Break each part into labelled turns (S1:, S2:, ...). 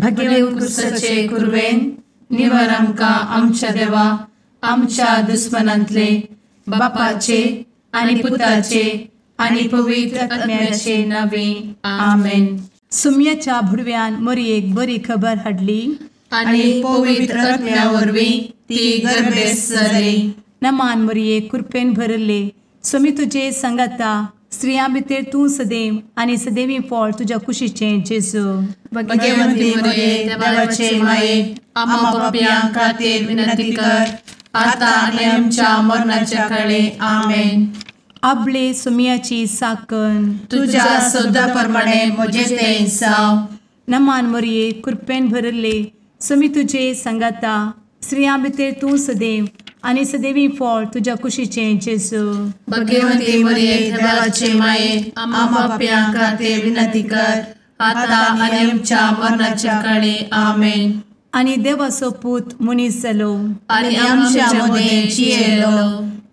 S1: भगेव कुरवेन निवर आमकां आमच्या देवा आमच्या दुस्मनांतले बापाचे आनी पुताचे आनी पवित्र आत्म्याचे नावे आमेन.
S2: सुम्याच्या भुडव्यान मोरयेक बरी खबर हाडली
S1: आनी पवित्र आत्म्या वरवीं ती गर्भेस्त जाली.
S2: नमान मोरये, कृपेन भरले, स्वामी तुजे संगाता, स्त्रियां भितर तूं सदैव आनी सदैवी फळ तुज्या कुशीचें जेजू.
S1: भगवंती मोरये, देवाचे माये, आम्हा पापयां खातीर विनंती कर आता आनी आमच्या मरणाच्या काळे. आमेन.
S2: आपले सुम्याची साकन
S1: तुज्या सदा प्रमाणे म्हजें तें जावं.
S2: नमान मोरये, कृपेन भरले, स्वामी तुजे संगाता, स्त्रियां भितर तूं सदैव आनी सदैवी फळ तुज्या कुशीचें जेजू.
S1: भगवंती मोरये, देवाचे माये, आम्हा पापयां खातीर विनंती कर आता आनी आमच्या मरणाच्या काळे. आमेन.
S2: आनी देवाचो पूत मनीस जालो
S1: आनी आमच्या मदें जियेलो.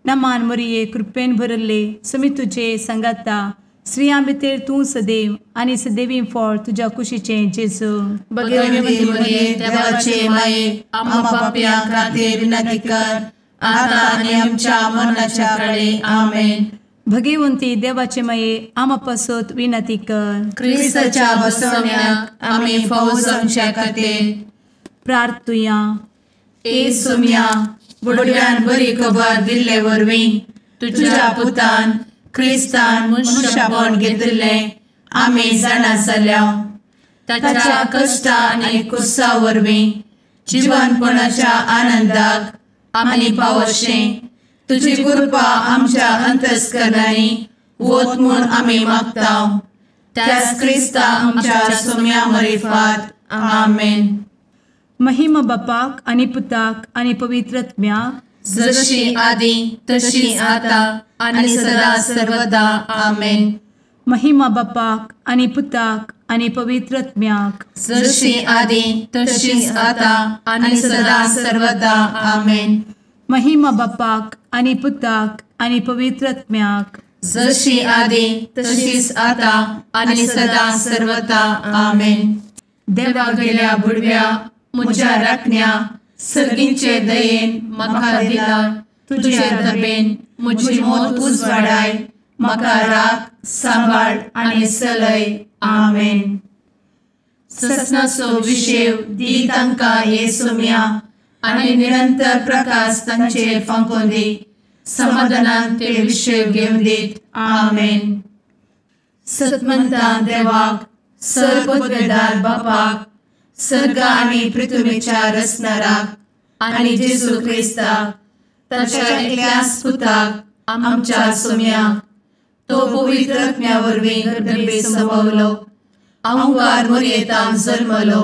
S2: नमान मोरये, कृपेन भरले, स्वामी तुजे संगाता, स्त्रियां भितर तूं सदैव आनी सदैवी फळ तुज्या कुशीचें जेजू.
S1: भगवंती मोरये, देवाचे माये, आम्हा पापयां खातीर विनंती कर आता आनी आमच्या मरणाच्या काळे. आमेन.
S2: भगवंती देवाचे माये, आम्हा पासत विनंती कर.
S1: क्रिस्ताच्या बसवण्याक आमी फावो जावच्या खातीर
S2: प्रार्थुया.
S1: ए सुम्या, बुडव्यान बरी खबर दिल्ले वरवीं तुज्या पुतान क्रिस्तान मनशापण घेतिल्लें आमी जाणा जाल्या. ताच्या कश्टा आनी कुसा वरवीं जिवनपणाच्या आनंदाक आमी पावशें तुजी कृपा आमच्या अंतस्करणांनी वत म्हूण आमी मागता. त्याच क्रिस्ता आमच्या सुम्या मरिफात. आमेन.
S2: महिमा बापाक आनी पुताक आनी पवित्र आत्म्याक,
S1: जशी आदी तशी आता आनी सदा सर्वदा. आमेन.
S2: महिमा बापाक आनी पुताक आनी पवित्र आत्म्याक,
S1: जशी आदी तशी आता आनी सदा सर्वदा. आमेन.
S2: महिमा बापाक आनी पुताक आनी पवित्र आत्म्याक,
S1: जशी आदी तशीच आता आनी सदा सर्वदा. आमेन. देवा गेल्या बुडव्या म्हज्या राखण्या सर्गींचे दयेन म्हाका दिला तुजे दबेन म्हजी मोत उजवाडाय, म्हाका राख सांबाळ आनी सलय. आमेन. ससनाचो विशेव दी तांकां हे सुम्या आनी निरंतर प्रकाश तांचेर फांकोवन दी, समाधानान ते विशेव घेवन दीत. आमेन. सतमंता देवाक, सर्वपदवेदार बापाक, सर्ग आनी पृथ्वीच्या रचणाराक आनी जेजू क्रिस्ताक ताच्या एकल्याच पुताक आमच्या सुम्याक, तो पवित्र आत्म्या वरवीं गर्भे संभवलो, अहंकार मोरयेतान जल्मलो,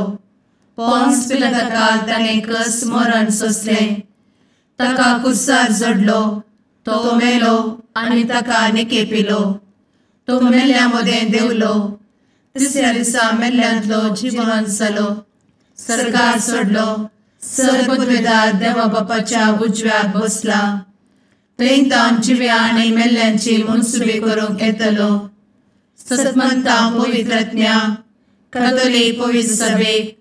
S1: पोन्स पिलाताकाल ताणें कस मरण सोंसलें, ताका कुर्सार जडलो, तो मेलो आनी ताका निकेपिलो, तो मेल्ल्या मदें देंवलो, तिसऱ्या दिसा मेल्ल्यांतलो जिवन जालो, सर्गार सोडलो, सर्वपदवेदार देवा बापाच्या उजव्याक बसला, थंय तावन जिव्या आनी मेल्ल्यांची मनसुबी करूंक येतलो. सतमंता पवित्र आत्म्या, कातोलीक पवित्र सभेक,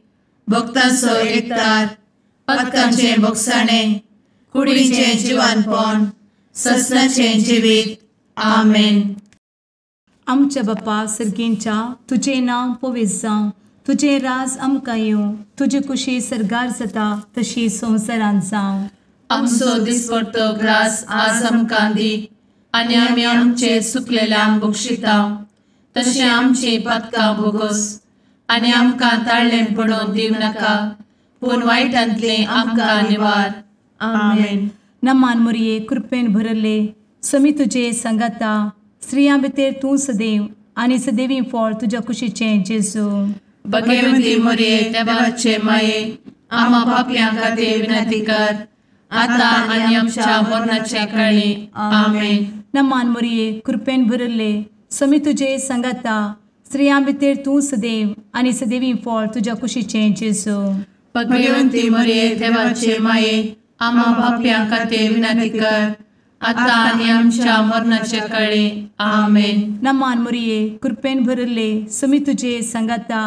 S1: भक्तांचो एकतार, पातकांचें भोगसाणें, कुडीचें जिवानपण, ससनाचें जिवीत. आमेन.
S2: आमच्या बापा सर्गींच्या, तुजें नांव पवित्र जावं, तुजें राज आमकां येवं, तुजी कुशी सर्गार जाता तशी संवसारांत जावं.
S1: आमचो दिसपडतो ग्रास आज आमकां दी आनी आमी आमचे सुकलेल्यांक बक्षिता तशें आमची पातकां भोगोस आनी आमकां ताळ्ळें पडोवन दिवं नाका, पूण वायटांतलें आमकां निवार. आमेन.
S2: नमान मोरये, कृपेन भरले, स्वामी तुजे संगाता, स्त्रियां भितर तूं सदैव आनी सदैवी फळ तुज्या कुशीचें जेजू.
S1: भगवंती मोरये, देवाचे माये, आम्हा पापयां खातीर विनंती कर आता आनी आमच्या मरणाच्या काळी. आमेन.
S2: नमान मोरये, कृपेन भरले, स्वामी तुजे संगाता, स्त्रियां भितर तूं सदैव आनी सदैवी फळ तुज्या कुशीचें जेजू.
S1: भगवंती मोरये, देवाचे माये, आम्हा पापयां खातीर विनंती कर आता आनी आमच्या मरणाच्या काळी. आमेन.
S2: नमान मोरये, कृपेन भरले, स्वामी तुजे संगाता,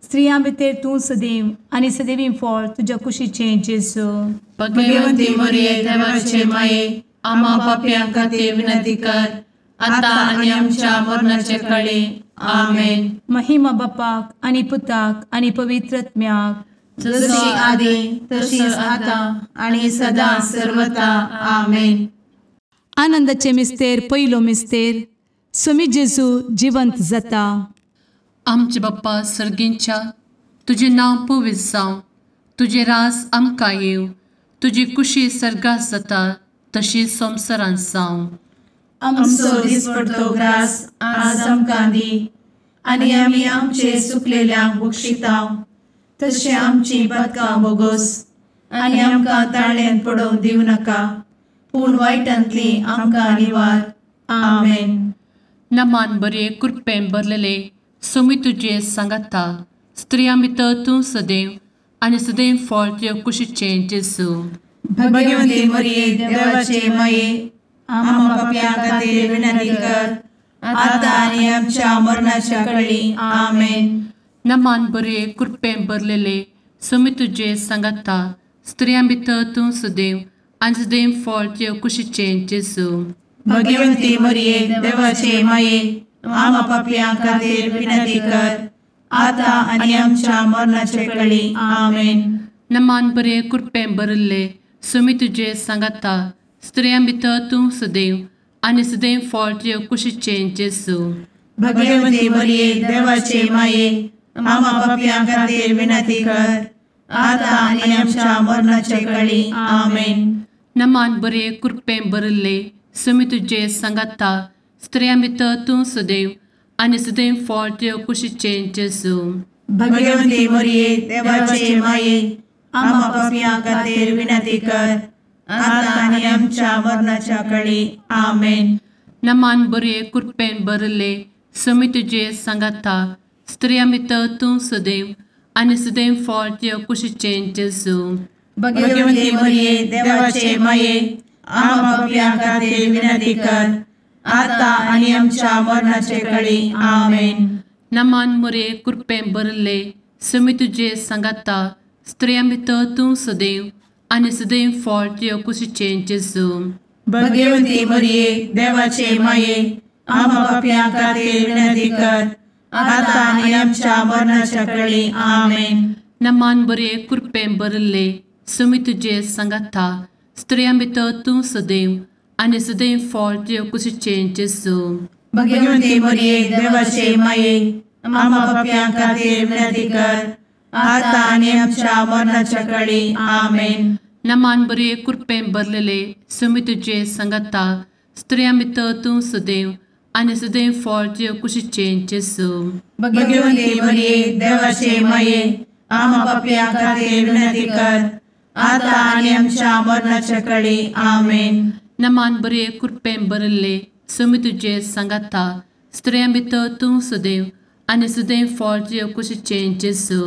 S2: स्त्रियां भितर तूं सदैव आनी सदैवी फळ तुज्या कुशीचें जेजू.
S1: भगवंती मरिये देवाचे माये, आम्हा पापयां खातीर विनंती कर, आतां आनी आमच्या मरणाचे कळे. आमेन.
S2: महिमा बापाक आनी पुताक आनी पवित्र आत्म्याक,
S1: जशी आदी तशीच आतां आनी सदां सर्वता. आमेन.
S2: आनंदाचे मिस्तेर पयलो मिस्तेर, स्वामी जेजू जिवंत जाता.
S1: आमचे बाप्पा सर्गींच्या, तुजें नांव पवित्र जावं, तुजें रास आमकां येवं, तुजी कुशी सर्गात जाता तशी संवसारांत जावं. आमचो दिसपडतो ग्रास आज आमकां दी, आनी आमी आमचे सुकलेल्यांक बक्षिता तशें आमची पातकां बोगोस, आनी आमकां ताळ्यांत पडोवंक दिवं नाका, पूण वायटांतली आमकां निवार. आमेन. नमान बरे कृपेन भरलेले स्वामी तुजे सांगाता, स्त्रियां भितर तूं सदैव आनी सदैव फळ तुजे कुशीचें जेजू.
S3: भगवंती मरिये देवाचे माये, आम्हा पापयां खातीर विनंती कर, आतां आनी आमच्या मरणाच्या कळी. आमेन.
S1: नमान बरे कृपेन भरलेले स्वामी तुजे सांगाता, स्त्रियां भितर तूं सदैव आनी सदैव फळ तुजे कुशीचें जेजू.
S3: भगवंती मरिये देवाचे माये, आम्हा पापयां खातीर विनंती कर, आतां आनी आमच्या मरणाचे कळी. आमेन.
S1: नमान बरे कृपेन भरिल्ले स्वामी तुजे सांगाता, स्त्रियां भितर तूं सदैव आनी सदैव फळ तुजे कुशीचें जेजू.
S3: भगवंती मरिये देवाचे माये, आम्हा पापयां खातीर विनंती कर, आतां आनी आमच्या मरणाचे कळी. आमेन.
S1: नमान बरे कृपेन भरिल्ले स्वामी तुजे सांगाता, स्त्रियां भितर तूं सदैव आनी सदैव फळ तुजे कुशीचें जेजू.
S3: भगवंती मरिये देवाचे माये, आम्हा पापयां खातीर विनंती कर, आतां आनी आमच्या मरणाच्या कळी. आमेन.
S1: नमान बरे कृपेन भरिल्ले स्वामी तुजे सांगाता, स्त्रियां भितर तूं सदैव आनी सदैव फळ तुजे कुशीचें जेजू.
S3: भगवंती मरिये देवाचे माये, आम्हा पापयां खातीर विनंती कर, आतां आनी आमच्या मरणाचे कळी. आमेन.
S1: नमान मरिये कृपेन भरिल्ले स्वामी तुजे सांगाता, स्त्रियां भितर तूं सदैव आनी सदैव फळ तुजे कुशीचें जेजू.
S3: भगवंती मरिये देवाचे माये, आम्हा पापयां खातीर विनंती कर, आतां आनी आमच्या मरणाच्या कळी. आमेन.
S1: नमान बरे कृपेन भरिल्ले स्वामी तुजे सांगाता, स्त्रियां भितर तूं सदैव आनी सदैव फळ तुजे कुशीचें जेजू.
S3: भगवंती मरिये देवाचे माये, आम्हा पापयां खातीर विनंती कर, आतां आनी आमच्या मरणाच्या कळी. आमेन.
S1: नमान बरे कृपेन भरलेले स्वामी तुजे सांगाता, स्त्रियां भितर तूं सदैव आनी सदैव फळ तुजे कुशीचें जेजू.
S3: भगवंती मरिये देवाचे माये, आम्हा पापयां खातीर विनंती कर, आतां आनी आमच्या मरणाच्या कळी. आमेन.
S1: नमान बरे कृपेन भरिल्ले स्वामी तुजे सांगाता, स्त्रियां भितर तूं सदैव आनी सदैव फळ तुजे कुशीचें जेजू.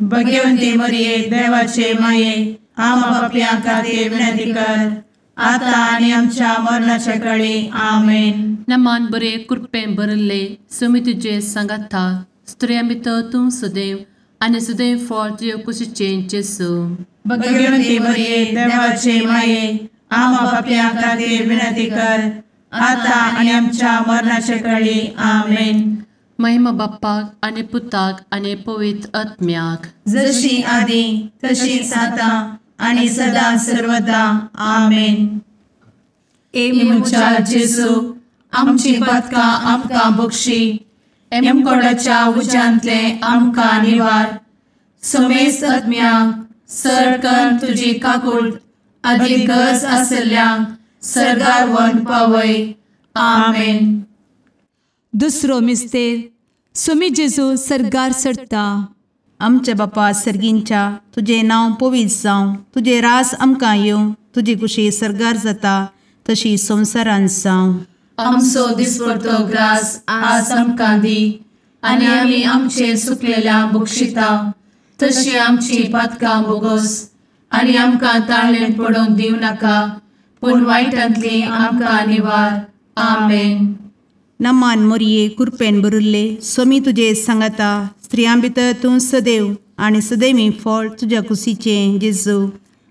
S3: भगवंती मरिये देवाचे माये, आम्हा पापयां खातीर विनंती कर, आतां आनी आमच्या मरणाच्या कळी. आमेन.
S1: नमान बरे कृपेन भरिल्ले स्वामी तुजे सांगाता, स्त्रियां भितर तूं सदैव आनी सदैव फळ तुजे कुशीचें जेजू.
S3: भगवंती मरिये देवाचे माये, आम्हा पापयां खातीर विनंती कर, आतां आनी आमच्या मरणाच्या कळी. आमेन.
S1: महिमा बाप्पाक आनी पुताक आनी पवित्र आत्म्याक,
S3: जशी आदी तशीच आतां आनी सदां सर्वदा. आमेन.
S1: ए म्हज्या जेजू, आमची पातकां आमकां बक्षी, एमकोडाच्या उज्यांतले आमकां निवार, समेस्त आत्म्यांक सरकन तुजी काकूट आदी गरज आशिल्ल्यांक सर्गार व्हरून पावय. आमेन.
S2: दुसरो मिस्तेर, स्वामी जेजू सर्गार चडटा.
S3: आमच्या बापा सर्गींच्या, तुजें नांव पवित्र जावं, तुजें रास आमकां येवं, तुजी कुशी सर्गार जाता तशी संवसारांत जावं.
S1: आमचो दिसपडतो ग्रास आज आमकां दी, आनी आमी आमचे सुकलेल्या बक्षिता तशी आमची पातकां बोगोस, आनी आमकां ताळ्ळेंत पडोवंक दिवं नाका, पूण वायटांतली आमकां निवार. आमेन.
S3: नमान मोरये कुरपेन बरुल्ले सोमी तुजे सांगाता स्त्रियां भितर तूं सदैव आनी सदैवी फळ तुज्या कुशीचें जेजू.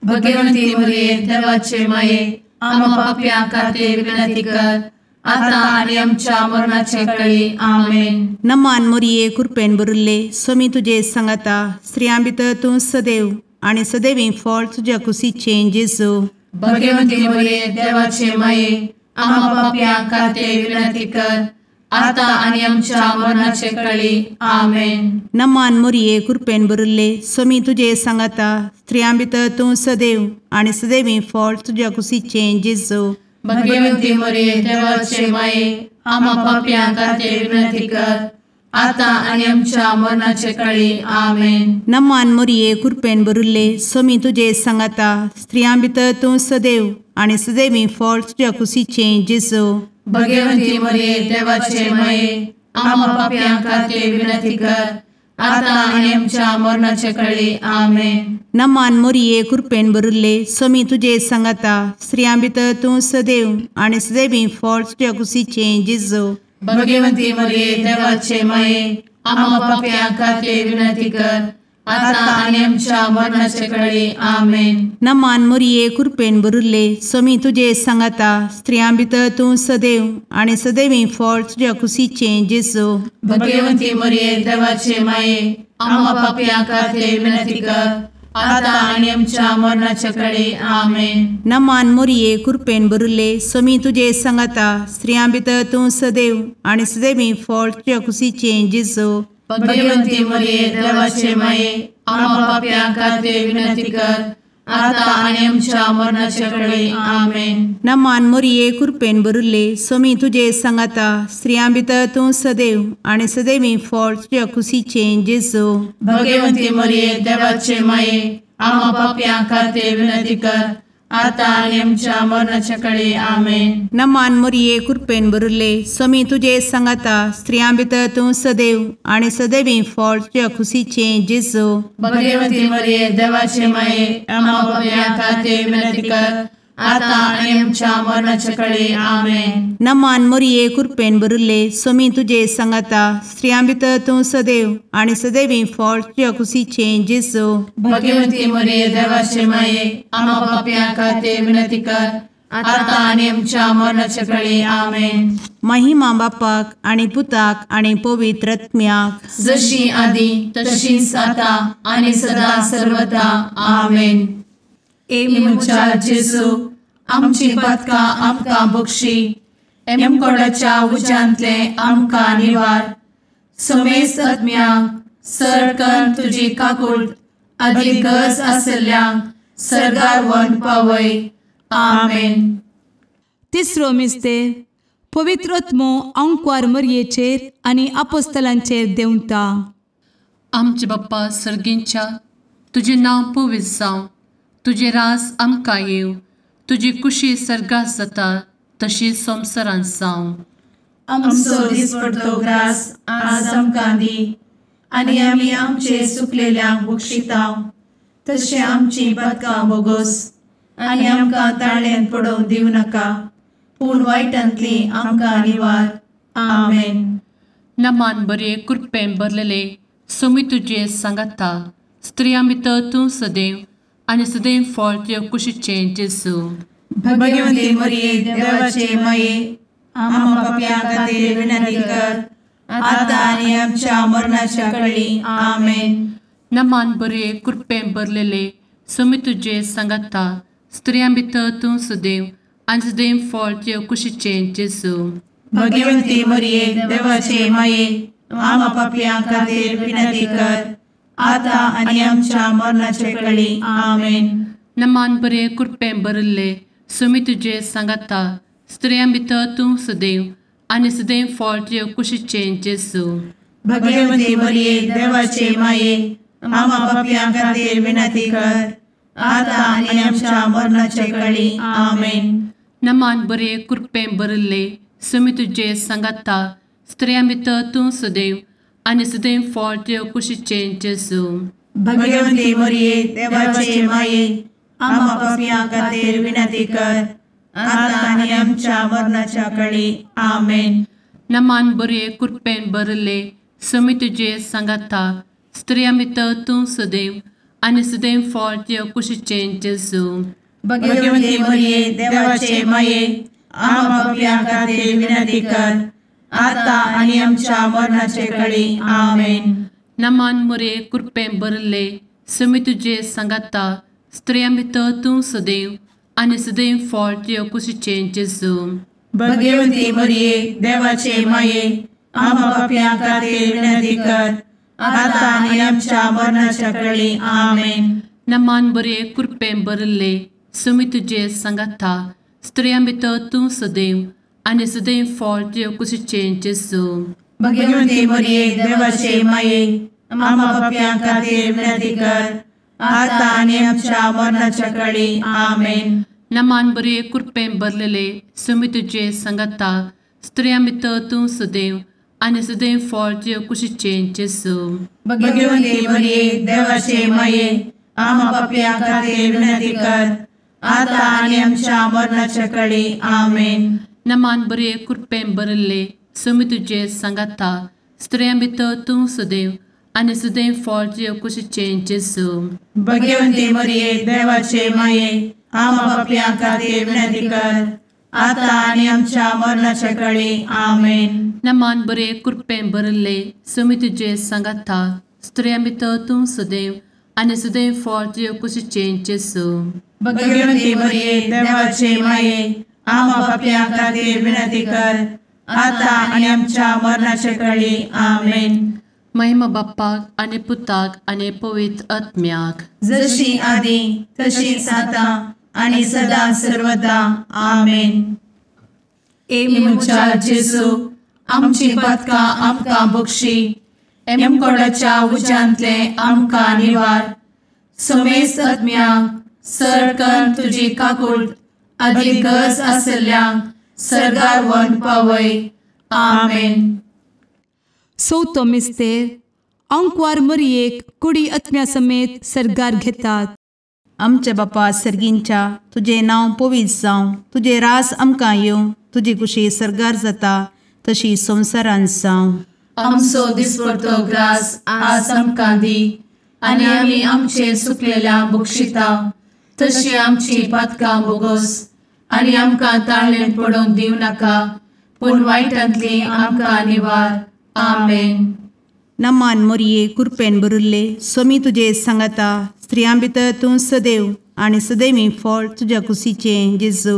S1: भगवंती मोरये देवाचे माये आमा पापयां खातीर विनंती कर आतां आनी आमच्या मरणाचे कळी. आमेन.
S3: नमान मोरये कुरपेन बरुल्ले सोमी तुजे सांगाता स्त्रियां भितर तूं सदैव आनी सदैवी फळ तुज्या कुशीचें जेजू.
S1: भगवंती मोरये देवाचे माये आमा पापयां खातीर विनंती कर आतां आनी आमच्या मरणाचे कळी. आमेन.
S3: नमान मोरये कुरपेन बरुल्ले सोमी तुजे सांगाता स्त्रियां भितर तूं सदैव आनी सदैवी फळ तुज्या कुशीचें जेजू.
S1: भगवंती मोरये देवाचे माये आमा पापयां खातीर विनंती कर आतां आनी आमच्या मरणाचे कळी. आमेन.
S3: नमान मोरये कुरपेन बरुल्ले सोमी तुजे सांगाता स्त्रियां भितर तूं सदैव आनी सदैवी फळ तुज्या कुशीचें जेजू.
S1: भगवंती मोरये देवाचे माये आमा पापयां खातीर विनंती कर आतां आनी आमच्या मरणाचे कळी. आमेन.
S3: नमान मोरये कुरपेन बरुल्ले सोमी तुजे सांगाता स्त्रियां भितर तूं सदैव आनी सदैवी फळ तुज्या कुशीचें जेजू.
S1: भगवंती मोरये देवाचे माये आमा पापयां खातीर विनंती कर आतां आनी आमच्या मरणाचे कळी. आमेन.
S3: नमान मोरये कुरपेन बरुल्ले सोमी तुजे सांगाता स्त्रियां भितर तूं सदैव आनी सदैवी फळ तुज्या कुशीचें जेजू.
S1: भगवंती मोरये देवाचे माये आमा पापयां खातीर विनंती कर आतां आनी आमच्या मरणाचे कळी. आमेन.
S3: नमान मोरये कुरपेन बरुल्ले सोमी तुजे सांगाता स्त्रियां भितर तूं सदैव आनी सदैवी फळ तुज्या कुशीचें जेजू.
S1: भगवंती मोरये देवाचे माये आमा पापयां खातीर विनंती कर आतां आनी आमच्या मरणाचे कळी. आमेन.
S3: नमान मोरये कुरपेन बरुल्ले सोमी तुजे सांगाता स्त्रियां भितर तूं सदैव आनी सदैवी फळ तुज्या कुशीचें जेजू.
S1: भगवंती मोरये देवाचे माये आमा पापयां खातीर विनंती कर आतां आनी आमच्या मरणाचे कळी. आमेन.
S3: नमान मोरये कुरपेन बरुल्ले सोमी तुजे सांगाता स्त्रियां भितर तूं सदैव आनी सदैवी फळ तुज्या कुशीचें जेजू.
S1: भगवंती मोरये देवाचे माये आमा पापयां खातीर विनंती कर आतां आनी आमच्या मरणाचे कळी. आमेन.
S3: नमान मोरये कुरपेन बरुल्ले सोमी तुजे सांगाता स्त्रियां भितर तूं सदैव आनी सदैवी फळ तुज्या कुशीचें जेजू.
S1: भगवंती मोरये देवाचे माये आमा पापयां खातीर विनंती कर आतां आनी आमच्या मरणाचे कळी. आमेन.
S3: महिमा बापाक आनी पुताक आनी पवित्र आत्म्याक,
S1: जशी आदी तशीच आतां आनी सदा सर्वदा. आमेन. ए म्हज्या जेजू आमची पातकां आमकां बक्षी, एमकोडाच्या उज्यांतले आमकां निवार, समेस्त आत्म्यांक सरकन तुजी काकूट आदी गरज आसल्ल्यांक सर्गार व्हरून पावय. आमेन.
S2: तिसरो मिस्तेर पवित्र आत्मो आंकवार मरयेचेर आनी आपोस्तलांचेर देंवता.
S1: आमचे बाप्पा सर्गींच्या तुजें नांव पवित्र जावं, तुजें राज आमकां येवं, तुजी कुशी सर्गात जाता तशी संवसारांत जावं.
S3: आमचो दिसपडतो ग्रास आज आमकां दी आनी आमी आमचे सुकलेल्यांक बक्षितांव तशें आमची पातकां बोगोस आनी आमकां ताळ्यान पडोवंक दिवं नाका, पूण वायटांतली आमकां निवार. आमेन.
S1: नमान बरे कृपेन भरलेले सोमी तुजे सांगाता, स्त्रियां भितर तूं सदैव आनी सदैव फळ तुज्या कुशीचें जेजू.
S3: भगवंती मरिये देवाचे माये आमा पापयां खातीर विनंती कर आतां आनी आमच्या मरणाच्या कळी. आमेन.
S1: नमान बरे कृपेन भरलेले सोमी तुजे सांगाता, स्त्रियां भितर तूं सदैव आनी सदैव फळ तुज्या कुशीचें जेजू.
S3: भगवंती मरिये देवाचे माये आमा पापयां खातीर विनंती कर आतां आनी आमच्या मरणाचे कळी. आमेन.
S1: नमान बरे कृपेन भरिल्ले सोमी तुजे सांगाता, स्त्रियां भितर तूं सदैव आनी सदैव फळ तुज्या कुशीचें जेजू.
S3: भगवंती मरिये देवाचे माये आमा पापयां खातीर विनंती कर आतां आनी आमच्या मरणाचे कळी. आमेन.
S1: नमान बरे कृपेन भरिल्ले सोमी तुजे सांगाता, स्त्रियां भितर तूं सदैव आनी सदैव फळ तुज्या कुशीचें जेजू.
S3: भगवंती मरिये देवाचे माये आमा पापयां खातीर विनंती कर आतां आनी आमच्या मरणाच्या कळी. आमेन.
S1: नमान बरे कृपेन भरले स्वामी तुजे सांगाता स्त्रियां भितर तूं सदैव आनी सदैव फळ तुज्या कुशीचें जेजू।
S3: भगवती मरिये देवाचे माये आम्हा पाप्यां खातीर विनंती कर आता आनी आमच्या मरणाचे कळी। आमेन।
S1: नमान मरिये कृपेन भरले स्वामी तुजे सांगाता स्त्रियां भितर तूं सदैव आनी सदैव फळ तुज्या कुशीचें जेजू।
S3: भगवती मरिये देवाचे माये आम्हा पाप्यां खातीर विनंती कर आता आनी आमच्या मरणाच्या कळी। आमेन।
S1: नमान बरे कृपेन भरले स्वामी तुजे सांगाता स्त्रियां भितर तूं सदैव आनी सदैव फळ तुज्या कुशीचें जेजू।
S3: भगवती मरिये देवाचे माये आम्हा पाप्यां खातीर विनंती कर आता आनी आमच्या मरणाच्या कळी। आमेन।
S1: नमान बरे कृपेन भरलेले स्वामी तुजे सांगाता स्त्रियां भितर तूं सदैव आनी सदैव फळ तुज्या कुशीचें जेजू।
S3: भगवती मरिये देवाचे माये आम्हा पाप्यां खातीर विनंती कर आता आनी आमच्या मरणाच्या कळी। आमेन।
S1: नमान बरे कृपेन भरले स्वामी तुजे सांगाता स्त्रियां भितर तूं सदैव आनी सदैव फळ तुज्या कुशीचें जेजू।
S3: भगवती मरिये देवाचे माये आम्हा पाप्यां खातीर विनंती कर आता आनी आमच्या मरणाच्या कळी। आमेन।
S1: नमान बरे कृपेन भरले स्वामी तुजे सांगाता स्त्रियां भितर तूं सदैव आनी सदैव फळ तुज्या कुशीचें जेजू।
S3: भगवती मरिये देवाचे माये आम्हा पाप्यां खातीर विनंती कर आता आनी आमच्या मरणाच्या कळी। आमेन।
S1: महिमा बाप्पाक आनी पुताक आनी पवित्र आत्म्याक,
S3: जशी आदी तशीच आता आनी सदा सर्वदा। आमेन।
S2: ए
S3: म्हज्या जेजू आमची पातकां आमकां बक्षी, एमकोडाच्या उज्यांतले आमकां निवार, समेस्त आत्म्यांक सरकन तुजी काकूट आदी गरज आसल्ल्यांक सर्गार व्हरून पावय। आमेन।
S2: चवथो मिस्तेर आंकवार मरियेक कुडी आत्म्या समेत सर्गार घेतात।
S4: आमच्या बापा सर्गींच्या तुजें नांव पवित्र जावं, तुजें रास आमकां येवं, तुजी कुशी सर्गार जाता तशी संवसारांत जावं।
S3: आमचो दिसपडतो ग्रास आज आमकां दी आनी आमी आमचे सुकलेल्या बक्षिता तशी आमची पातकां बोगस आनी आमकां ताळेन पडोवंक दिवं नाका, पूण वायटांतली आमकां निवार। आमेन।
S4: नमान मोरये कृपेन भरिल्ले स्वामी तुजे सांगाता, स्त्रियां भितर तूं सदैव आनी सदैवी फळ तुज्या कुशीचें जेजू।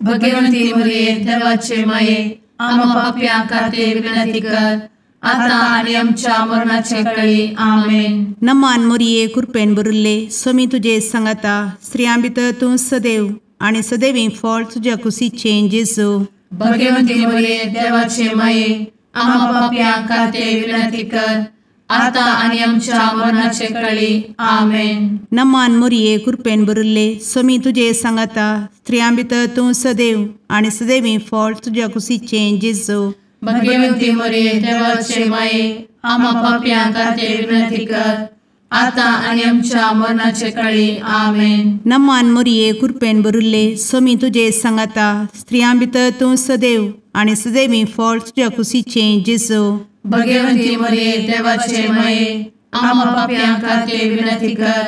S3: भगवंती मोरये देवाचे माये आम्हा पाप्यां खातीर विनंती कर आता आनी आमच्या मरणाचे कळी। आमेन।
S4: नमान मोरये कृपेन भरिल्ले स्वामी तुजे सांगाता, स्त्रियां भितर तूं सदैव आनी सदैवी फळ तुज्या कुशीचें जेजू।
S3: भगवंती मोरये देवाचे माये आम्हा पाप्यां खातीर विनंती कर आता आनी आमच्या मरणाचे कळी। आमेन।
S4: नमान मोरये कृपेन भरिल्ले स्वामी तुजे सांगाता, स्त्रियां भितर तूं सदैव आनी सदैवी फळ तुज्या कुशीचें जेजू।
S3: भगवंती मोरये देवाचे माये आम्हा पाप्यां खातीर विनंती कर आता आनी आमच्या मरणाचे कळी। आमेन।
S4: नमान मोरये कृपेन भरिल्ले स्वामी तुजे सांगाता, स्त्रियां भितर तूं सदैव आनी सदैवी फळ तुज्या कुशीचें जेजू।
S3: भगवंती मोरये देवाचे माये आम्हा पाप्यां खातीर विनंती कर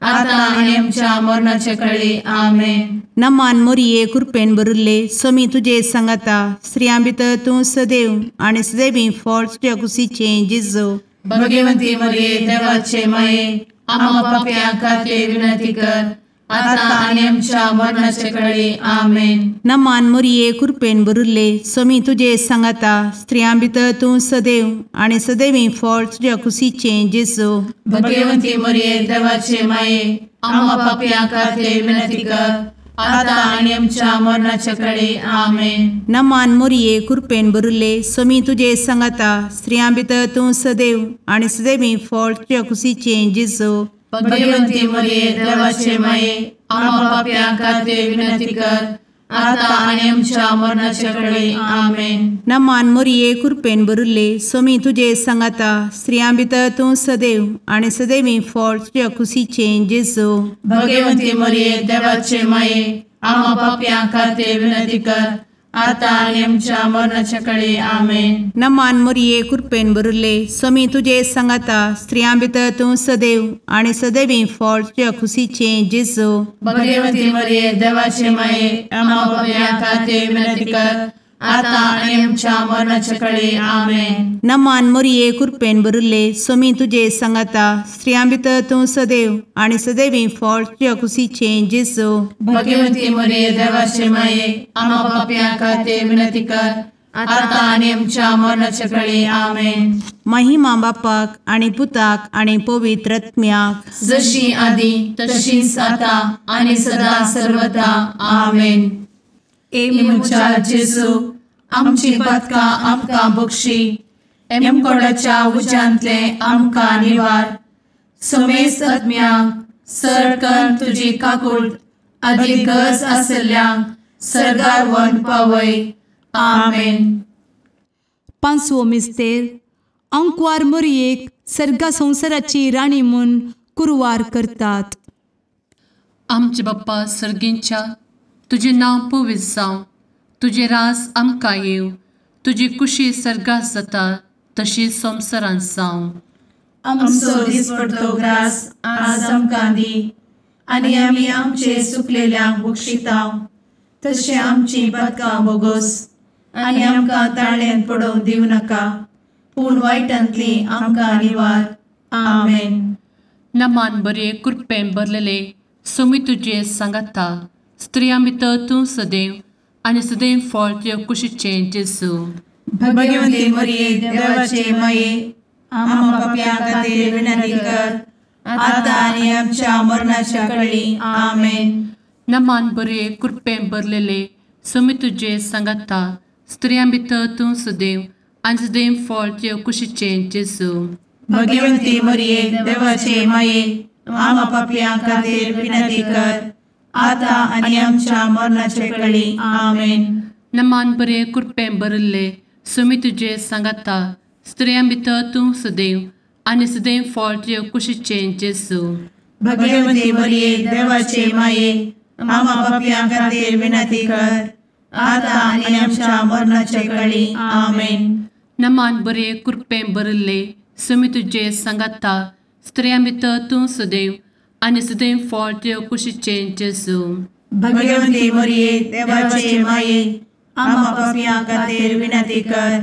S3: आता आनी आमच्या मरणाचे कळी। आमेन।
S4: नमान मोरये कृपेन भरिल्ले स्वामी तुजे सांगाता, स्त्रियां भितर तूं सदैव आनी सदैवी फळ तुज्या कुशीचें जेजू।
S3: भगवंती मोरये देवाचे माये आम्हा पाप्यां खातीर विनंती कर आता आनी आमच्या मरणाचे कळी। आमेन।
S4: नमान मोरये कृपेन भरिल्ले स्वामी तुजे सांगाता, स्त्रियां भितर तूं सदैव आनी सदैवी फळ तुज्या कुशीचें जेजू।
S3: भगवंती मोरये देवाचे माये आम्हा पाप्यां खातीर विनंती कर आता आनी आमच्या मरणाचे कळी। आमेन।
S4: नमान मोरये कृपेन भरिल्ले स्वामी तुजे सांगाता, स्त्रियां भितर तूं सदैव आनी सदैवी फळ तुज्या कुशीचें जेजू।
S3: भगवंती मोरये देवाचे माये आम्हा पाप्यां खातीर विनंती कर आता आनी आमच्या मरणाचे कळी। आमेन।
S4: नमान मोरये कृपेन भरिल्ले स्वामी तुजे सांगाता, स्त्रियां भितर तूं सदैव आनी सदैवी फळ तुज्या कुशीचें जेजू।
S3: भगवंती मोरये देवाचे माये आम्हा पाप्यां खातीर विनंती कर आतां आनी आमच्या मरणाच्या कळे. आमेन.
S4: नमान मोरये कृपेन भरिल्ले, स्वामी तुजे सांगाता, स्त्रियां भितर तूं सदैव आनी सदैवी फळ तुज्या खुशीचें जेजू.
S3: भगवती मरिये देवाचे माये, आम्हा पाप्यां खातीर विनंती कर, आतां आनी आमच्या मरणाच्या कळे. आमेन.
S4: नमान मोरये कृपेन भरिल्ले, स्वामी तुजे सांगाता, स्त्रियां भितर तूं सदैव आनी सदैवी फळ तुज्या खुशीचें जेजू.
S3: भगवती मरिये देवाचे माये, आम्हा पाप्यां खातीर विनंती कर, आतां आनी आमच्या मरणाच्या कळे. आमेन.
S4: महिमा बापाक आनी पुताक आनी पवित्र आत्म्याक,
S3: जशी आदी तशीच आतां आनी सदा सर्वदा. आमेन. ए म्हज्या जेजू, आमची पातकां आमकां बक्षी, एमकोडाच्या उज्यांतले आमकां निवार, समेस्त आत्म्यांक सरकन तुजी काकूट आदी गरज आशिल्ल्यांक सर्गार व्हरून पावय. आमेन.
S2: पांचवो मिस्तेर. आंकवार मोरयेक सर्गा संवसाराची राणी म्हूण कुरवार करतात.
S1: आमचे बाप्पा सर्गींच्या, तुजें नांव पवित्र जावं, तुजें राज आमकां येवं, तुजी कुशी सर्गात जाता तशी संवसारांत जावं.
S3: आमचो दिसपडतो ग्रास आज आमकां दी, आनी आमी आमचे सुकलेल्यांक बक्षितांव, तशें आमची पातकां बोगोस, आनी आमकां ताळ्यांत पडोवंक दिवं नाका, पूण वायटांतली आमकां निवार. आमेन.
S1: नमान बरे कृपेन भरलेले, स्वामी तुजे सांगाता, स्त्रियां भितर तूं सदैव आनी सदैव फळ तुज्या कुशीचें जेजू.
S3: भगवती मरिये देवाचे माये, आम्हा पाप्यां खातीर विनंती कर, आतां आनी आमच्या मरणाच्या कळी. आमेन.
S1: नमान बरे कृपेन भरलेले, स्वामी तुजे सांगाता, स्त्रियां भितर तूं सदैव आनी सदैव फळ तुज्या कुशीचें जेजू.
S3: भगवती मरिये देवाचे माये, आम्हा पाप्यां खातीर विनंती कर, आतां आनी आमच्या मरणाच्या कळी. आमेन.
S1: नमान बरे कृपेन भरिल्ले, स्वामी तुजे सांगाता, स्त्रियां भितर तूं सदैव आनी सदैव फळ तुज्या कुशीचें जेजू.
S3: भगवती मरिये देवाचे माये, आम्हा पाप्यां खातीर विनंती कर, आतां आनी आमच्या मरणाच्या कळी. आमेन.
S1: नमान बरे कृपेन भरिल्ले, स्वामी तुजे सांगाता, स्त्रियां भितर तूं सदैव आनी सदैव फळ तुज्या कुशीचें जेजू.
S3: भगवती मरिये देवाचे माये, आम्हा पाप्यां खातीर विनंती कर,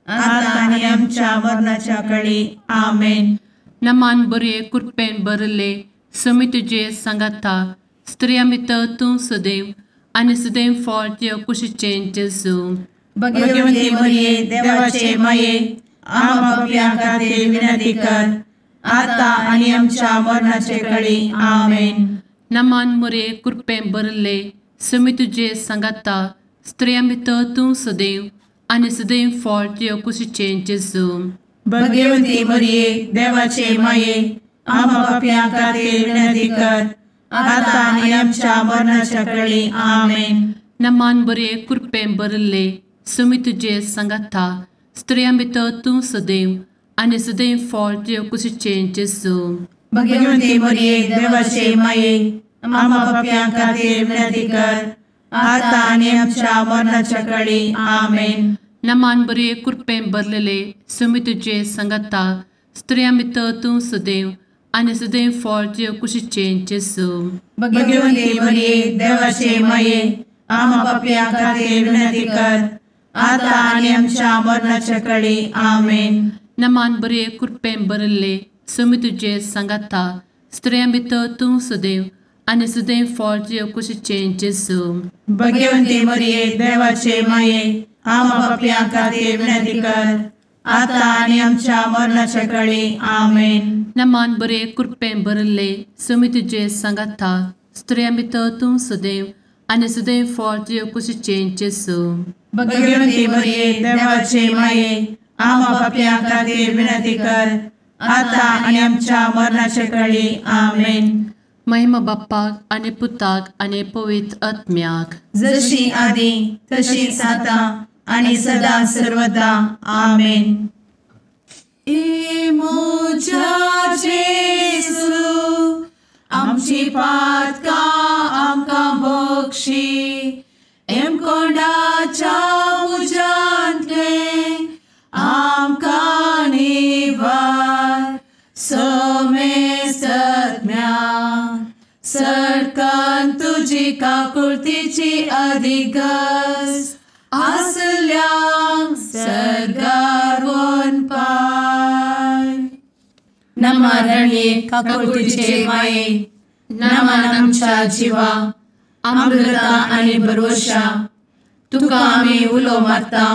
S3: आतां आनी आमच्या मरणाच्या कळी. आमेन.
S1: नमान बरे कृपेन भरिल्ले, स्वामी तुजे सांगाता, स्त्रियां भितर तूं सदैव आनी सदैव फळ तुज्या कुशीचें जेजू.
S3: भगवती मरिये देवाचे माये, आम्हा पाप्यां खातीर विनंती कर, आतां आनी आमच्या मरणाचे कळी. आमेन.
S1: नमान मरिये कृपेन भरिल्ले, स्वामी तुजे सांगाता, स्त्रियां भितर तूं सदैव आनी सदैव फळ तुज्या कुशीचें जेजू.
S3: भगवती मरिये देवाचे माये, आम्हा पाप्यां खातीर विनंती कर, आतां आनी आमच्या मरणाच्या कळी. आमेन.
S1: नमान बरे कृपेन भरिल्ले, स्वामी तुजे सांगाता, स्त्रियां भितर तूं सदैव आनी सदैव फळ तुज्या कुशीचें जेजू.
S3: भगवती मरिये देवाचे माये, आम्हा पाप्यां खातीर विनंती कर, आतां आनी आमच्या मरणाच्या कळी. आमेन.
S1: नमान बरे कृपेन भरलेले, स्वामी तुजे सांगाता, स्त्रियां भितर तूं सदैव आनी सदैव फळ तुज्या कुशीचें जेजू.
S3: भगवती मरिये देवाचे माये, आम्हा पाप्यां खातीर विनंती कर, आतां आनी आमच्या मरणाच्या कळी. आमेन.
S1: नमान बरे कृपेन भरिल्ले, स्वामी तुजे सांगाता, स्त्रियां भितर तूं सदैव आनी सदैव फळ तुज्या कुशीचें जेजू.
S3: भगवती मरिये देवाचे माये, आम्हा पाप्यां खातीर विनंती कर, आतां आनी आमच्या मरणाच्या कळी. आमेन.
S1: नमान बरे कृपेन भरिल्ले, स्वामी तुजे सांगाता, स्त्रियां भितर तूं सदैव आनी सदैव फळ तुज्या कुशीचें जेजू.
S3: भगवती मरिये देवाचे माये, आम्हा पाप्यां खातीर विनंती कर, आतां आनी आमच्या मरणाच्या कळी. आमेन.
S1: महिमा बाप्पाक आनी पुताक आनी पवित्र आत्म्याक,
S3: जशी आदी तशीच आतां आनी सदा सर्वदा. आमेन. ए म्हज्या जेजू, आमची पातकां आमकां बक्षी, एमकोंडाच्या
S1: तुजी काकुळतीची अधिगस आसल्यांक सर्गार वनपाय. नमा रणये काकुळतीचे माये, नमन आमच्या जिवा, अमृता आनी भरवशा, तुका आमी उलो मारता,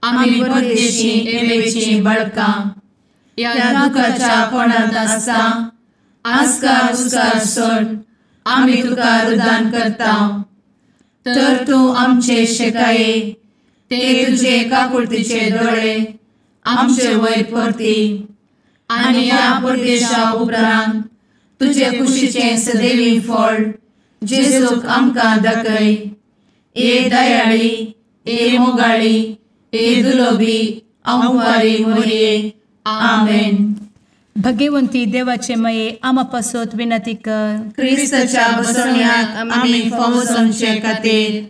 S1: आमी परदेशी एवेची बळकां, ह्या दुखाच्या कोणांत आसता आस्कार उस्कार सोड आमी तुका रुदान करता. तर तूं आमचे शेकाये ते तुजे काकुळतीचे दोळे आमचे वयर परती आनी ह्या परदेशा उपरांत तुजे कुशीचें सदैवी फळ जेजूक आमकां दाखय. ए दयाळी, ए मोगाळी, ए दुलोबी अंवारी मोरये. आमेन.
S2: भगवंती देवाचे मये आमा पासत विनंती कर.
S3: क्रिस्ताच्या बसवण्याक आमी फावो जावचे खातीर.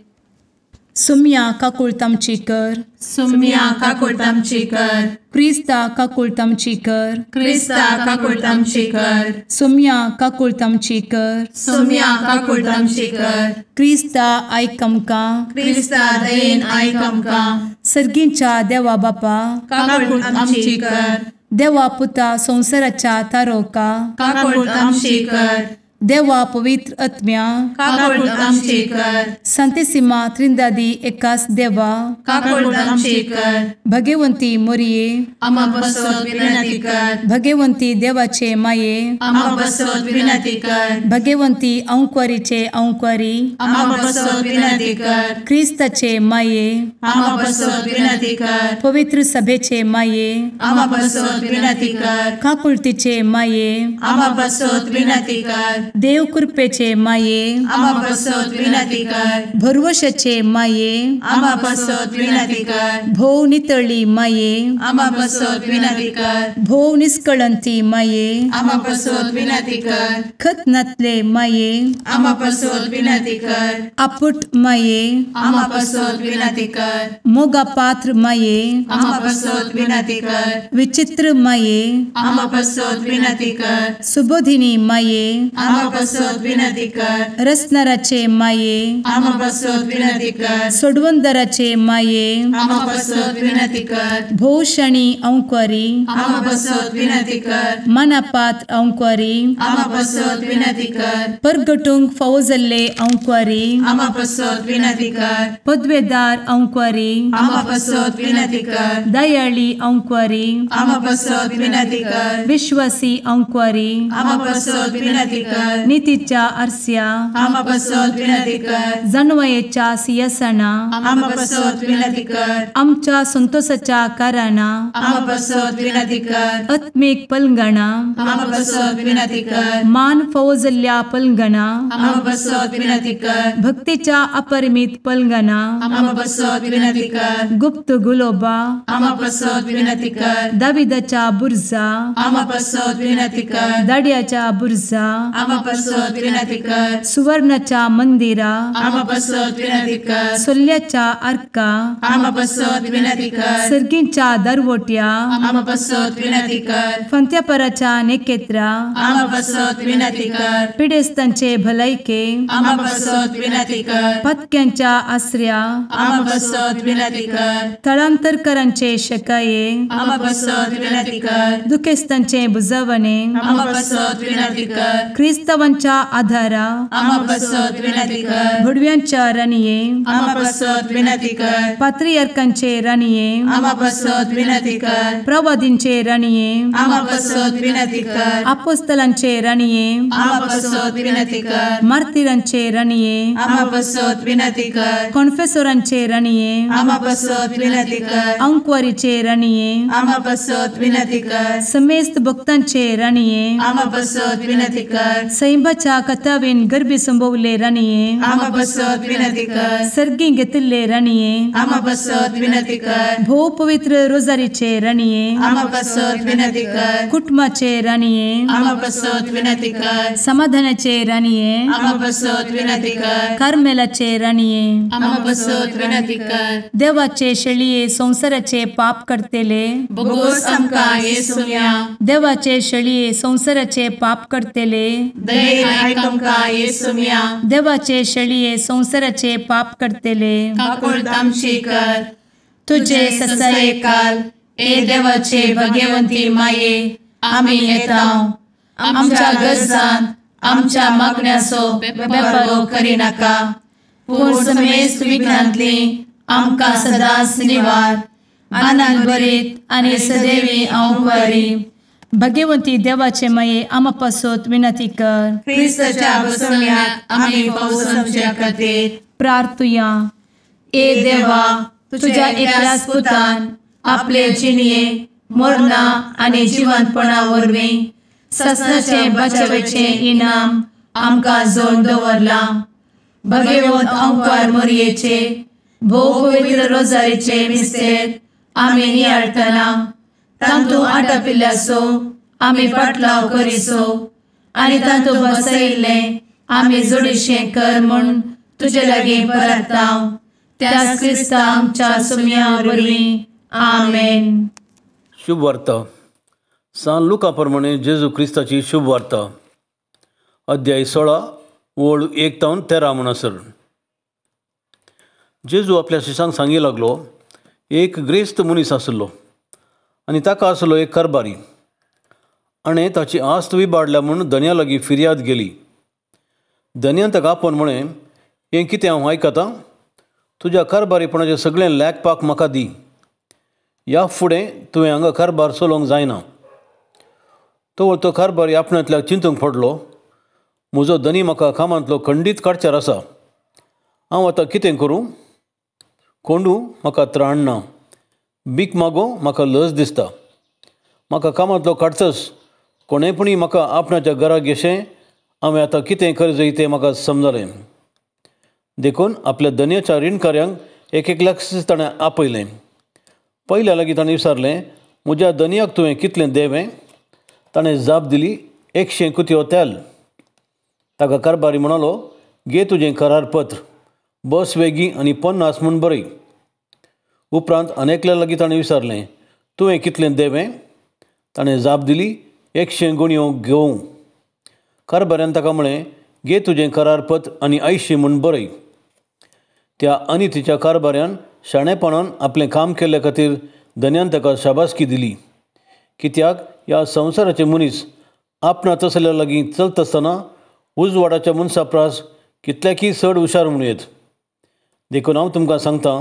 S2: सुम्या काकुळत आमची कर.
S3: सुम्या काकुळत आमची कर.
S2: क्रिस्ता काकुळत आमची कर.
S3: क्रिस्ता काकुळत आमची कर.
S2: सुम्या काकुळत आमची कर.
S3: सुम्या काकुळत आमची कर.
S2: क्रिस्ता आयक आमकां.
S3: क्रिस्ता दयेन आयक आमकां.
S2: सर्गींच्या देवा बापा
S3: काकुळत आमची कर.
S2: देवा पुता संवसाराच्या तारोका
S3: काकुळत आमची कर.
S2: देवा पवित्र आत्म्या
S3: काकुळत आमची कर.
S2: संतेसिमा त्रिंदादी एकास देवा
S3: काकुळत आमची कर.
S2: भगवंती मोरये
S3: आमा पासत विनंती कर.
S2: भगवंती देवाचे माये
S3: आमा पासत विनंती कर.
S2: भगवंती अंकुरीचे अंकुरी
S3: आमा पासत विनंती कर.
S2: क्रिस्ताचे माये
S3: आमा पासत विनंती कर.
S2: पवित्र सभेचे माये
S3: आमा पासत विनंती कर.
S2: काकुळतीचे माये
S3: आमा पासत विनंती कर.
S2: देव कृपेचे माये
S3: आमा पासत विनंती कर.
S2: भरवशाचे माये
S3: आमा पासत विनंती कर.
S2: भोव नितळी माये
S3: आमा पासत विनंती कर.
S2: भोव निष्कळंती माये
S3: आमा पासत विनंती कर.
S2: खत नातले माये
S3: आमा पासत विनंती कर.
S2: आपुट माये
S3: आमा पासत विनंती कर.
S2: मोगा पात्र माये
S3: आमा पासत विनंती कर.
S2: विचित्र माये
S3: आमा पासत विनंती कर.
S2: सुबोधिनी माये
S3: आमा पासत विनंती कर.
S2: रसनाराचे माये
S3: आमा पासत विनंती कर.
S2: सोडवंदराचे माये
S3: आमा पासत विनंती कर.
S2: भोवशणी अंकुरी
S3: आमा पासत विनंती कर.
S2: मनापात्र अंकुरी
S3: आमा पासत विनंती कर.
S2: परगटूंक फावो जाल्ले अंकुरी
S3: आमा पासत विनंती कर.
S2: पदवेदार अंकुरी
S3: आमा पासत विनंती कर.
S2: दयाळी अंकुरी
S3: आमा पासत विनंती कर.
S2: विश्वासी अंकुरी
S3: आमा पासत विनंती कर.
S2: नितीच्या आरस्या
S3: आमा पासत विनंती कर.
S2: जानवयेच्या सिंहासना
S3: आमा पासत विनंती कर.
S2: आमच्या संतोषाच्या कारणा
S3: आमा पासत विनंती कर.
S2: आत्मीक पलंगणा
S3: आमा पासत विनंती कर.
S2: मान फावो जाल्ल्या पलंगणा
S3: आमा पासत विनंती कर.
S2: भक्तीच्या अपरिमित पलंगणा
S3: आमा पासत विनंती कर.
S2: गुप्त गुलोबा
S3: आमा पासत विनंती कर.
S2: दाविदाच्या बुर्जा
S3: आमा पासत विनंती कर.
S2: दाड्याच्या बुर्जा
S3: आमा पासत विनंती कर.
S2: सुवर्णाच्या मंदिरा
S3: आमा पासत विनंती कर.
S2: सोल्ल्याच्या आर्का
S3: आमा पासत विनंती कर.
S2: सर्गींच्या दरवट्या
S3: आमा पासत विनंती कर.
S2: फंत्यापराच्या नेकेत्रा
S3: आमा पासत विनंती कर.
S2: पिडेस्तांचे भलायके
S3: आमा पासत विनंती कर.
S2: पत्क्यांच्या आसऱ्या
S3: आमा पासत विनंती कर.
S2: थळांतरकरांचे शकाये
S3: आमा पासत विनंती कर.
S2: दुखेस्तांचे बुजवणे
S3: आमा पासत विनंती कर.
S2: क्रिस्तावांच्या आधारा
S3: आमा पासत विनंती कर.
S2: भुडव्यांच्या राणये
S3: आमा पासत विनंती कर.
S2: पात्रियार्कांचे राणये
S3: आमा पासत विनंती कर.
S2: प्रवादींचे राणये
S3: आमा पासत विनंती कर.
S2: आपोस्तलांचे राणये
S3: आमा पासत विनंती कर.
S2: मार्तिरांचे राणये
S3: आमा पासत विनंती कर.
S2: कॉन्फेसोरांचे राणये
S3: आमा पासत विनंती कर.
S2: अंकुवारीचे राणये
S3: आमा पासत विनंती कर.
S2: समेस्त भक्तांचे राणये
S3: आमा पासत विनंती कर.
S2: सैंबाच्या कथावेन गर्भी संभवले राणये
S3: आमा पासत विनंती कर.
S2: सर्गी घेतिल्ले राणये
S3: आमा पासत विनंती कर.
S2: भोव पवित्र रोजारीचे राणये
S3: आमा पासत विनंती कर.
S2: कुटुंबाचे राणये
S3: आमा पासत विनंती कर.
S2: समाधानाचे राणये
S3: आमा पासत विनंती कर.
S2: कार्मेलाचे राणये
S1: आमा पासत विनंती कर.
S2: देवाचे शेळये संवसाराचे पाप करतेले
S1: बोगोस आमकां येसुम्या
S2: देवाचे शेळये संवसाराचे पाप करतेले
S1: दयेन आयक आमकां येसुम्या.
S2: देवाचे शेळये संवसाराचे पाप करतले
S1: काकुळट आमची कर.
S2: तुजे
S1: ससायेकाल ए देवाचे भगवंती माये आमी येता आमच्या गरजान आमच्या मागण्याचो बेपर्वो करिनाका, पूण समेस्त विघ्नांतली आमकां सदांच निवार.
S2: आनंद भरीत आनी सदैवी हांव भगवंती देवाचे माये आमा पासत विनंती कर.
S1: क्रिस्ताच्या बसवण्याक आमी पावसाच्या खातीर
S2: प्रार्थुया.
S1: ए देवा, तुझ्या एकल्याच पुतान आपले जिणये मरणा आनी जिवंतपणा वरवीं ससनाचे बचावेचे इनाम आमकां जोड दवरलां. भगवंत अंकार मोरयेचे भोव पवित्र रोजारीचे मिस्तेर आमी नियाळटना तांतू आटापिल्ल्याचो आमी पाटलाव करिसो आनी तांतू बसयिल्लें आमी जोडीशें कर म्हूण तुजे लागीं परता त्याच क्रिस्ता आमच्या सुम्या वरवीं. आमेन.
S5: शुभ वार्ता सान लुका प्रमाणे जेजू क्रिस्ताची शुभ वार्ता, अध्याय 16 ओळ 1 तावन 13 म्हणसर. जेजू आपल्या शिसांक सांगी लागलो, एक ग्रेस्त मनीस आसलो आनी ताका आसलो एक कारबारी. आनी ताची आस्त विबाडल्या म्हूण धनया लागीं फिर्याद गेली. धनयान ताका आपोवन म्हळें, हें कितें हांव आयकतां? तुज्या कारबारीपणाचें सगळें लेखपाक म्हाका दी. ह्या फुडें तुवें हांगा कारबार चलोवंक जायना. तो कारबारी आपणांतल्याक चिंतूंक पडलो, म्हजो धनी म्हाका कामांतलो खंडीत काडच्यार आसा. हांव आतां कितें करूं? कोंडू म्हाका त्राण ना, भीक मागो म्हाका लज दिसता. म्हाका कामांतलो काडचोच कोणेपणी म्हाका आपणाच्या घरा घेशें. हांवें आतां कितें करचें तें म्हाका समजलें. देखून आपल्या धनयाच्या रिणकाऱ्यांक एक एकल्याक ताणें आपयलें. पयल्या लागीं ताणें विचारलें, म्हज्या धनयाक तुवें कितलें देवें? ताणें जाप दिली, 100 कुतयो तेल. ताका कारबारी म्हणालो, घे तुजें करारपत्र, बस वेगीं आनी 50 म्हूण बरय. उपरांत अनेकल्या लागीं ताणें विचारलें, तुवें कितलें देवें? ताणें जाप दिली, 100 गुणयो घेवं. कारबाऱ्यान ताका म्हळें, घे तुजें करारपत्र आनी 80 म्हूण बरय. त्या आनी तिच्या कारबाऱ्यान शाणेपणान आपलें काम केल्ले खातीर धनयान ताका शाबासकी दिली. कित्याक ह्या संवसाराचे मनीस आपणा तसल्या लागीं चलता आसतना उजवाडाच्या मनशा प्रास कितल्याकी चड हुशार म्हणूं येत. देखून हांव तुमकां सांगता,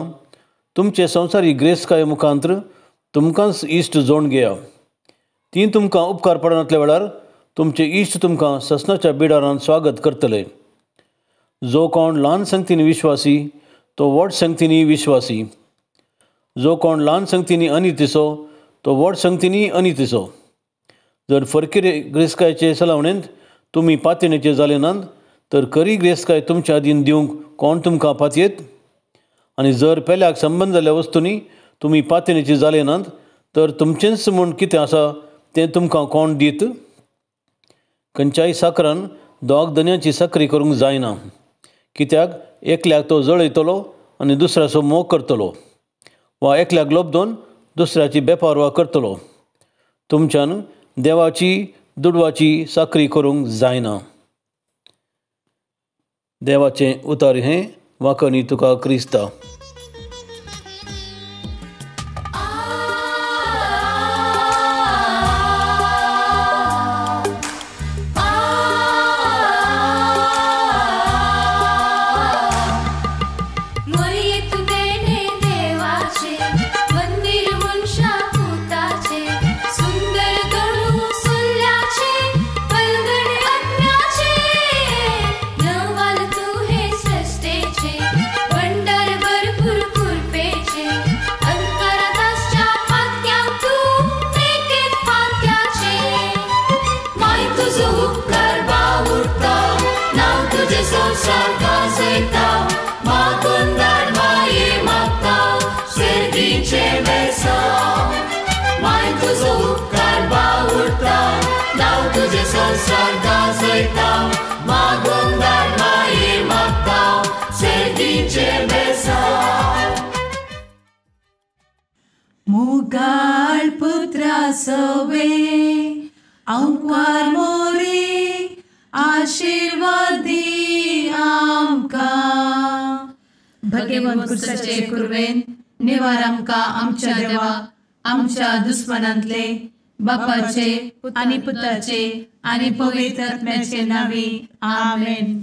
S5: तुमचे संवसारी ग्रेसकाये मुखांत्र तुमकांच इश्ट जोड घेया. ती तुमकां उपकार पडनातल्या वेळार तुमचे इश्ट तुमकां ससनाच्या बिडारान स्वागत करतले. जो कोण ल्हान संगतीन विश्वासी तो व्हड संगतीनी विश्वासी, जो कोण ल्हान संगतीनी अनितीचो तो व्हड संगतीनी अनितीचो. जर फरकिरे ग्रेसकायचे चलावणेंत तुमी पातयेचे जाले नात तर खरी ग्रेसकाय तुमच्या आदीन दिवंक कोण तुमकां पातयेत? आनी जर पेल्याक संबंद जाल्ल्या वस्तूंनी तुमी पातयेचे जाले नात तर तुमचेंच म्हूण कितें आसा तें तुमकां कोण दीत? खंयच्याय साकरान दोग धनयाची साकरी करूंक जायना, कित्याक एकल्याक तो जळयतलो आनी दुसऱ्याचो मोग करतलो, वा एकल्याक लोबदोन दुसऱ्याची बेपारवा करतलो. तुमच्यान देवाची दुडवाची साकरी करूंक जायना. देवाचें उतार हें वाकणी तुका क्रिस्ता.
S3: मुगाळ पुत्रा सवे अंकार मोरे
S1: आशीर्वाद दी आमकां. भगवंत कुर्साचे कुरवेन निवार आमकां आमच्या देवा आमच्या दुस्मनांतले बापाचे आनी पुताचे आनी पवित्र आत्म्याचे नांवी आमेन.